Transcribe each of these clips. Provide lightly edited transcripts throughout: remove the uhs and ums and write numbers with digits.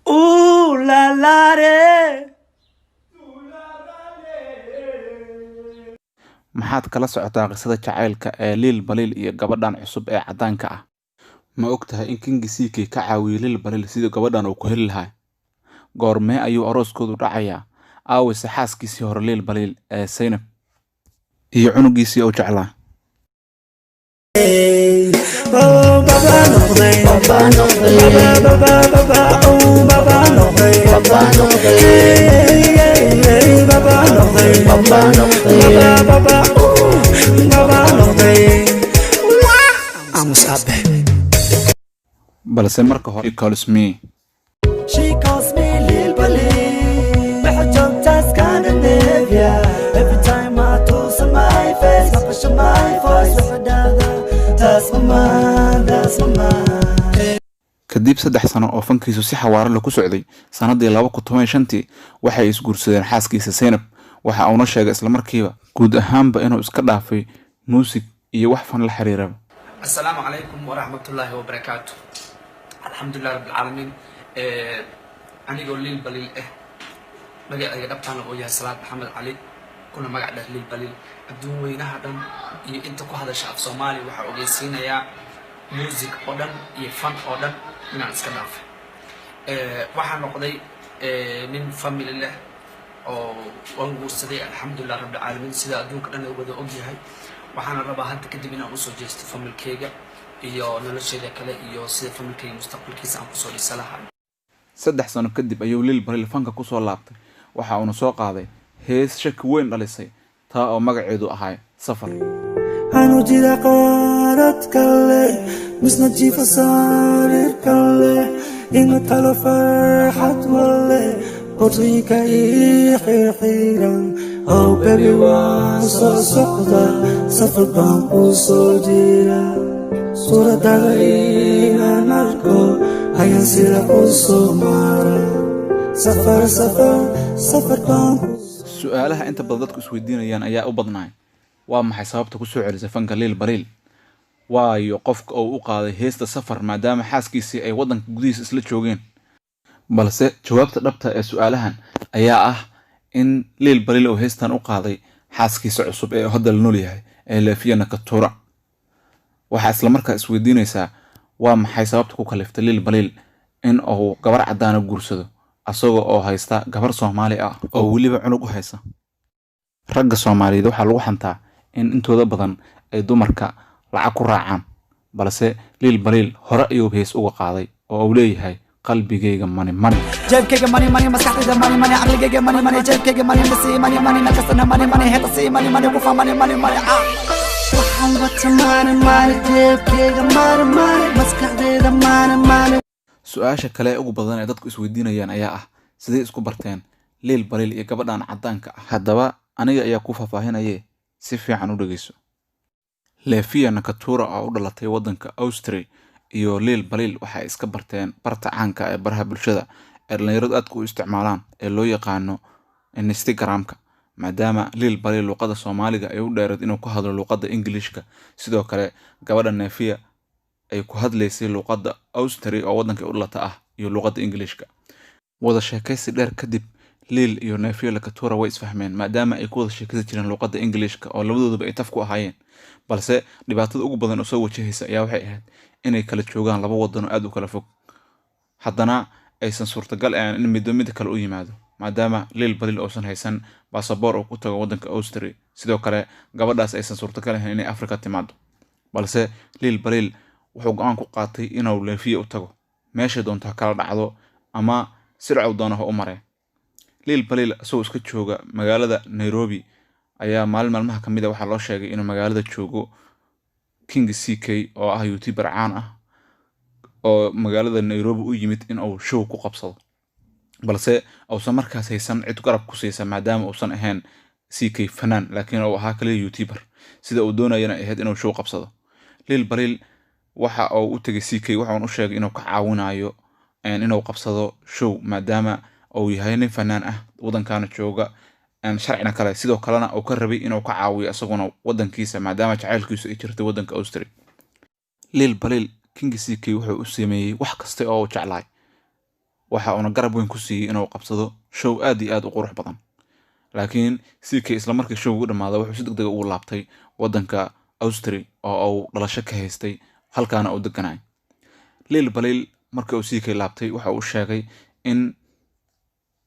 Ooh la la re. Maxaad kala socotaa qisada jacaylka ee Lil Baliil iyo gabadhan cusub ee caddaanka ah? Ma ogtahay in King CK ka caawiyay Lil Baliil sidii gabadhan uu ku heli lahaa? Goormee ayuu arooskoodu dhacayaa? Aawayse xaaskiisii hore Lil Baliil ee Saynab iyo cunugiisii uu jeclaa? Oh, baba noqday. Baba, baba, baba, oh, baba noqday. Hey, hey, hey, baba noqday. Baba, baba, oh, baba noqday. Aamus aabe. Balse marka hore, Calls Me. She calls me Lil Baliil. Waxay joogtaa Scandinavia. Every time I toss my face, maqasho my voice, waxay dhahdaa, "That's my man, that's my man." Kadib 3 sano oo fankiisu si xawaare leh ku socday, sanadii 2015-tii waxay isguursadeen xaaskiisa Saynab. Waxa uuna sheegay islamarkiiba guud ahaanba inuu iska dhaafay muusig iyo wax fan la xiriiraba. Asalaamu calaykum waraxmatullaahi wabarakaatu. Alxamdulilah rabbilcaalamiin. Anigoo Liil Baliil ah, magacayga dhabtaana oo yahay Salaad Maxamed Cali, kuna magac dheer Liil Baliil, adduun weynaha dhan iyo inta ku hadasha af Soomaaliya waxaa ogeysiinayaa music oo dhan iyo fan oo dhan inaan iska dhaafay. Waxaa noqday nin family leh oo waan guursaday, alxamdulilah rabbilcaalamiin, sida adduunka dhan wada ogyahay. Waxaana rabaa hadda kadib inaan usoo jeesto familkeyga iyo nolosheeda kale iyo sida familkeyga mustaqbalkiisa aan kusoo dhisa lahaa. 3 sano kadib ayuu Lil Baliil fanka kusoo laabtay. Waxa uuna soo qaaday hees shaki weyn dhalisay, taa oo magaceedu ahay Safar. Anu jira qaarad kale, misna jiifa sariir kale, ima talo farxad wale, qorriinka ii xirxiran. Oh baby, waan soo socda, safar baan ku soo jira, suuradada inaan arko ayaan sida u soo mara. Safar, safar, safar baan ku Su-aalaha inta badan dadku isweydiinayaan ayaa u badnaay: waa maxay sababta kusoo celisay fanka Liil Baliil? Waayo qofka uu u qaaday heesta Safar, maadaama xaaskiisii ay waddanka gudihiisa isla joogeen? Balse jawaabta dhabta ee su-aalahan ayaa ah in Liil Baliil uu heestan u qaaday xaaskiisa cusub ee hadda la nool yahay ee Leefiya Nakatura. Waxaa islamarkaa isweydiinaysaa: waa maxay sababta ku kaliftay Liil Baliil in uu gabar caddaana guursado, asaga oo haysta gabar Soomaali ah oo weliba cunug u haysa? Ragga Soomaaliyeed waxaa lagu xantaa in intooda badan ay dumarka lacag ku raacaan, balse Liil Baliil hore ayuu hees uga qaaday oo uu leeyahay qalbigayga money money. Jeebkayga money money, maskaxdayda money money, caqligayga money money, jeebkayga money, masi money money, meel kastana money money, heeta sii money money, kufa money money money ah. Waxaan wata money money, jeebkayga money money, maskaxdayda money money. Su-aasha kale ee ugu badan ee dadku isweydiinayaan ayaa ah: sidee isku barteen Liil Baliil iyo gabadhan caddaanka ah? Haddaba aniga ayaa ku faahfaahinaye, si fiican u dhegeyso. Lefiya Nakatura oo u dhalatay waddanka Austria iyo Liil Baliil waxay iska barteen barta caanka ee baraha bulshada ee dhalinyaradu aadka u isticmaalaan ee loo yaqaano Instagram-ka. Maadaama Liil Baliil luqadda Soomaaliga ay u dheereed inuu ku hadlo luqadda Ingiliishka, sidoo kale gabadha Nefiya ay ku hadlaysay luqadda Austria oo waddanka u dhalata ah iyo luqadda Ingiliishka. Wada sheekaysi dheer kadib, Liil iyo Nefiya Nakatura way isfahmeen, maadaama ay ku wada sheekaysan jireen luqadda Ingiliishka oo labadooduba ay taf ku ahaayeen. Balse dhibaatada ugu badan oo soo wajahaysa ayaa waxay ahayd inay kala joogaan laba wadan oo aad u kala fog, haddana aysan suurtagal ahayn in midba midda kale u yimaado, maadaama Liil Baliil uusan haysan baasaboor uu ku tago waddanka Austria, sidoo kale gabadhaas aysan suurtagal ahayn inay Afrika timaado. Balse Liil Baliil wuxuu go-aan ku qaatay inuu Leefiya u tago, meeshay doonto ha kala dhacdo ama silcow doono ha u maree. Liil Baliil isagoo iska jooga magaalada Nairobi ayaa maalin maalmaha ka mid a waxaa loo sheegay inuu magaalada joogo King CK, oo ah youtuber caan ah oo magaalada Nairobi u yimid in uu show ku qabsado, balse uusan markaas haysan cid garab ku siisa, maadaama uusan ahayn CK fanaan, laakiin uu ahaa kaliya youtuber, sida uu doonayana ay ahayd inuu show qabsado. Liil Baliil waxa uu u tegay CK, waxaun u sheegay inuu ka caawinayo inuu qabsado show, maadaama uu yahay nin fanaan ah, waddankaana jooga, sharcina kale, sidoo kalena uu ka rabay inuu ka caawiyo isaguna waddankiisa, maadaama jacaylkiisu ay jirtay waddanka Austria. Liil Baliil King CK wuxuu u sameeyey wax kasta oo uu jeclaay. Waxa uuna garab weyn ku siiyey inuu qabsado show aad iyo aad u qurux badan. Laakiin CK isla markii showgu dhamaaday wuxuu si degdeg ah ugu laabtay waddanka Austria oo uu dhalasho ka haystay, halkaana uu deganay. Lil Baliil markii uu CK laabtay waxa uu sheegay in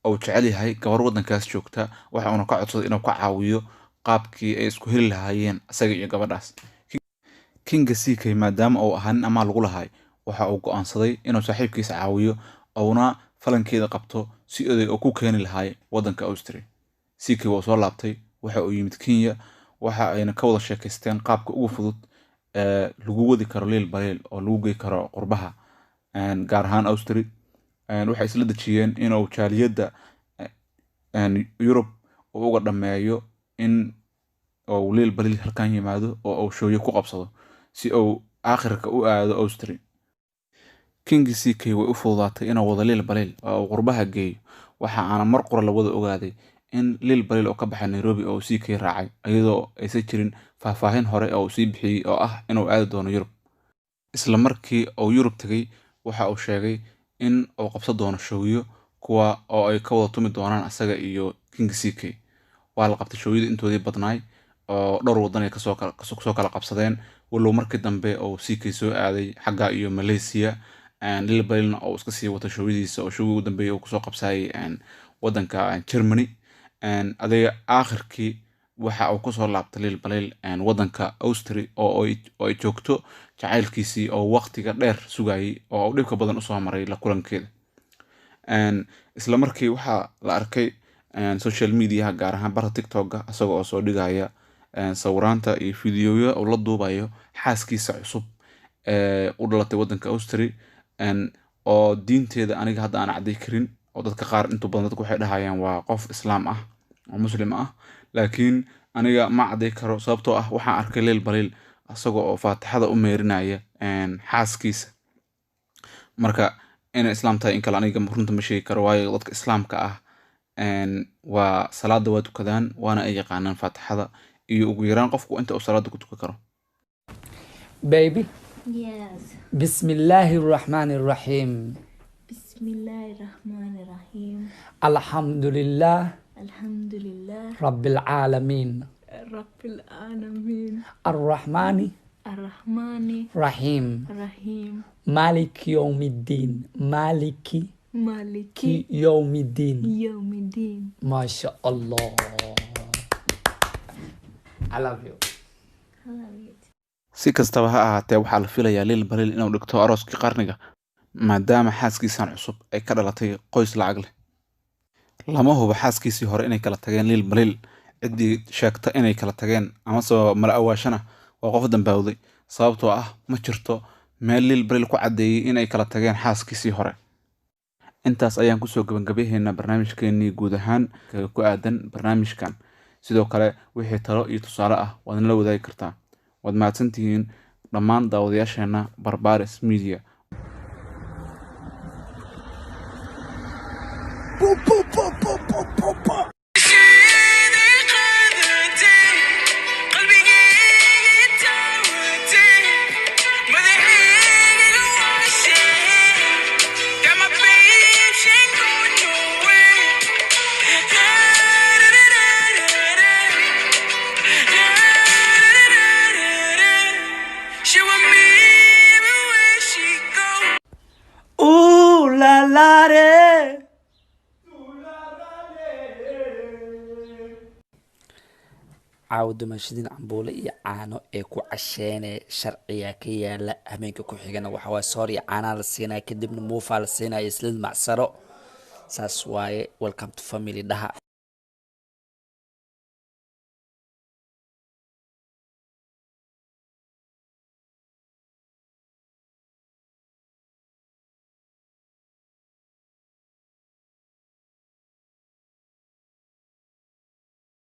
uu jecel yahay gabar waddankaas joogta, waxa uuna ka codsaday inuu ka caawiyo qaabkii ay isku heli lahaayeen asaga iyo gabadhaas. Kinga CK maadaama uu ahaa nin amaal lagu lahay, waxa uu go'aansaday inuu saaxiibkiisa caawiyo uuna falankeeda qabto si oday uu ku keeni lahaay waddanka Austria. CK wuu soo laabtay, waxa uu yimid Kenya, waxa ayna ka wada sheekaysteen qaabka ugu fudud ee lagu wadi karo Lil Baliil oo lagu gey karo qurbaha, gaar ahaan Austria. Waxay isla dejiyeen inuu jaaliyadda Yurub uu uga dhammeeyo in uu Lil Baliil halkan yimaado oo uu shooyo ku qabsado si uu aakhirka u aado Austria. King CK way u fududaatay inuu wado Lil Baliil oo uu qurbaha geeyo. Waxa aana mar qura la wada ogaaday in Lil Baliil oo ka baxay Nairobi oo uu CK raacay, iyadoo aysan jirin faahfaahin hore oo uu sii bixiyey oo ah inuu aadi doono Yurub. Isla markii uu Yurub tagay waxa uu sheegay in uu qabsan doono showyo kuwa oo ay ka wada tumi doonaan asaga iyo King CK. Waa la qabtay showyada intoodii badnaay oo dhowr waddan ay kasoo kala qabsadeen, walow markii dambe uu CK soo aaday xagga iyo Malaysia, Lil Baliilna uu iska sii wato showyadiisa oo showgii ugu dambeeyay uu kusoo qabsayay waddanka Germany. Adiga aakhirkii waxa uu kusoo laabtay Lil Baliil waddanka Austria oo ay joogto jacaylkiisii oo waqtiga dheer sugayay oo uu dhibka badan usoo maray la kulankeeda. Isla markii waxaa la arkay social media gaar ahaan barta TikTok-ga isagoo oo soo dhigaya sawiraanta iyo fiidiyoya uu la duubayo xaaskiisa cusub ee u dhalatay waddanka Austria, oo diinteeda aniga hadda aan cadday karin, oo dadka qaar inta badan dadku waxay dhahayaan waa qof islaam ah oo muslim ah, laakiin aniga ma cadday karo sababtoo ah waxaan arkay Lil Baliil isagoo oo faatixada u meerinaya xaaskiisa. Marka inay islaam tahay in kale aniga runta ma sheegi karo, waayo dadka islaamka ah waa salaada waa tukadaan waana ay yaqaanaan faatixada iyo ugu yaraan qofku inta uu salaada ku tukan karo. Baby. Yes. Bismillahi rahmani rahim. Bismillahi rahmani rahim. Alhamdulillah. Alhamdulillah. Rabbil Alamin. Rabbil Alamin. Arrahmani. Arrahmani. Rahim. Rahim. Maliki yawmiddin. Maliki Maliki yawmiddin. Yawmiddin. Masha Allah. I love you. I love you. Si kastaba ha ahaatee, waxaa la filayaa Lil Baliil inuu dhigto arooskii qarniga maadaama xaaskiisan cusub ay ka dhalatay qoys lacag leh. Lama hubo xaaskiisii hore inay kala tageen Lil Baliil. Ciddii sheegta inay kala tageen amase mala awaashana waa qof dambaawday, sababtoo ah ma jirto meel Lil Baliil ku caddeeyey inay kala tageen xaaskiisii hore. Intaas ayaan kusoo gabagabaynaynaa barnaamijkeenii guud ahaan ku aadan barnaamijkan. Sidoo kale wixii talo iyo tusaale ah waad nala wadaagi kartaa. Waad mahadsantihiin dhammaan daawadayaasheena Barbaaris Media. She with me everywhere she go. Ooh la la re. Caawa dumashadin cambuule iyo caano ee ku casheene sharciga ka yaala. Habeenka ku xigana waxa waaye soor iyo caanaa la siinaya, kadibna muufaa la siinaya, islid macsaro saas waaye. Welcome to family dhaha.